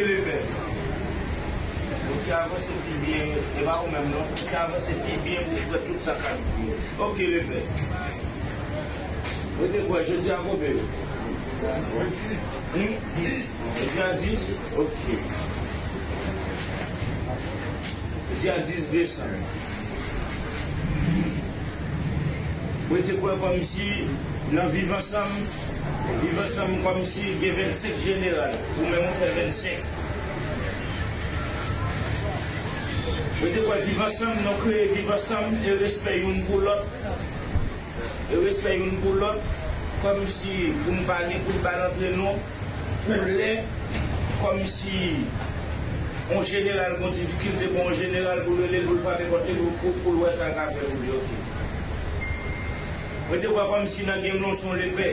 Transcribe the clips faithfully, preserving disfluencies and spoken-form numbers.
Lepè. Fò w ti avanse pi byen, e pa ou menm non, fò w ti avanse pi byen pou w wè tout sa k ap di yo. Oke, lepè. Ou te kwè jodi a konbyen? Hmm? Jodi a dis? Oke. Jodi a dis desanm. Mwen te kwè kòmsi nan Viv Ansanm, Viv Ansanm kòmsi gen vennsenk jeneral, ou menm ou fè vennsenk. Mwen te kwè Viv Ansanm, nou kreye Viv Ansanm e respè youn pou lòt, e respè youn pou lòt, kòmsi pou n pa gen kout bal antre nou, pou lè, kòmsi yon jeneral gon difikilte pou yon jeneral pou l rele l, pou l frape pòt li, pou, pou, pou l wè sa l ka fè pou li, oke. Mwen te kwè kòmsi nan game lan, ou se yon lepè.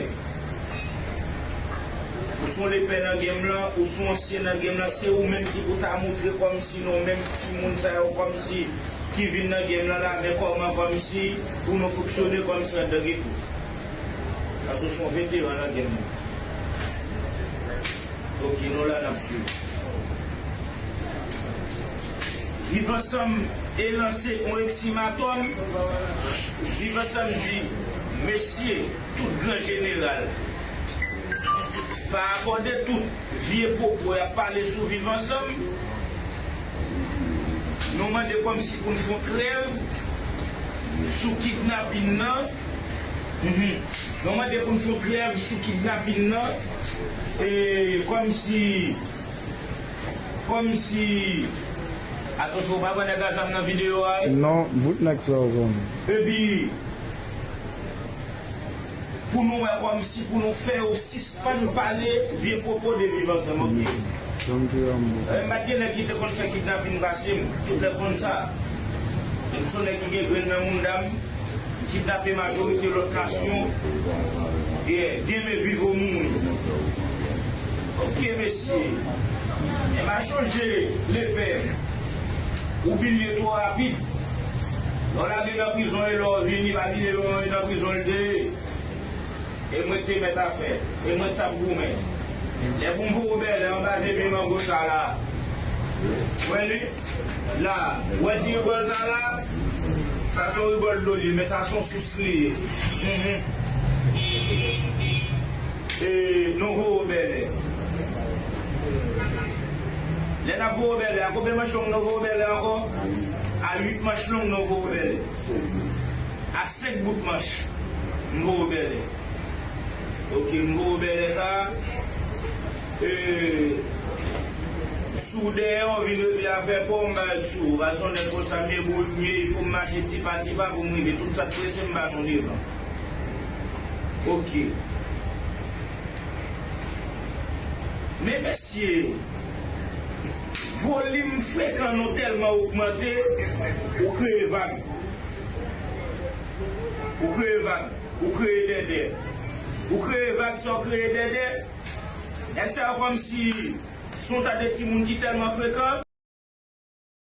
Ou se yon lepè nan game lan, ou se yon ansyen nan game lan, se ou menm ki pou ta moutre kòmsi nou menm timoun sa yo, kòmsi ki vin nan game lan la, men kòman kòmsi pou nou fonksyone kòmsi anndan geto. Paske w se yon veteran nan game lan. Oke, nou la n ap swiv. Viv Ansanm e lanse yon eksimatòm. Viv Ansanm di, mesye, tout gran jeneral, pa akòde tout vye pwopo y ap pale sou Viv Ansanm. Nou mande kòmsi pou n fè yon trèv sou kidnapin nan. Mhm. Nou mande pou n fè yon trèv sou kidnapin nan. E kòmsi, kòmsi, atansyon, ou pa wè nèg a zam nan videyo a, wi? Non, bout nèg sa yo zanmi. Epi, pou nou wè kòmsi pou nou fè yo sispann pale vye pwopo de Viv Ansanm, oke? Janm te anmou. E, m pa t gen nèg ki te konn fè kidnapin pase m, tout nèg konn sa. E m se yon nèg ki gen grenn nan mounda m, m kidnape majorite lòt nasyon. E, game viv ou mouri. Oke, mesye. E m a chonje lepè. Ou bliye twò rapid. Lè w lage nan prizon e lè w vini, pa bliye lè w nan prizon l te ye. E mwen te mèt afè. E mwen t ap goumen. Lè pou m voye w bèlè anba vye pye mango sa la. Wè li? La. Wè ti rigòl sa la? Sa se yon rigòl dlo li ye, men sa se yon sous li ye. Mhm. E nou voye w bèlè. Lè n ap voye w bèlè, a konbyen manch long nou voye w bèlè ankò? A uit manch long nou voye w bèlè. A senk bout manch, m voye w bèlè. Oke, m voye w bèlè sa. E, si w dèyè w vin rele afè pa w, m ba l sou ou. Paske yon nèg konsa m ye, bourrik m ye, il faut m mache ti pa ti pa pou m rive. Tout sa k prese, m ba nou devan. Oke. Men mesye, volim frekan nou tèlman ogmante, ou kreye vag. Ou kreye vag. Ou kreye dèdè. Ou kreye vag, sa w kreye dèdè. Nèg sa yo kòmsi se yon ta de timoun ki tèlman frekan,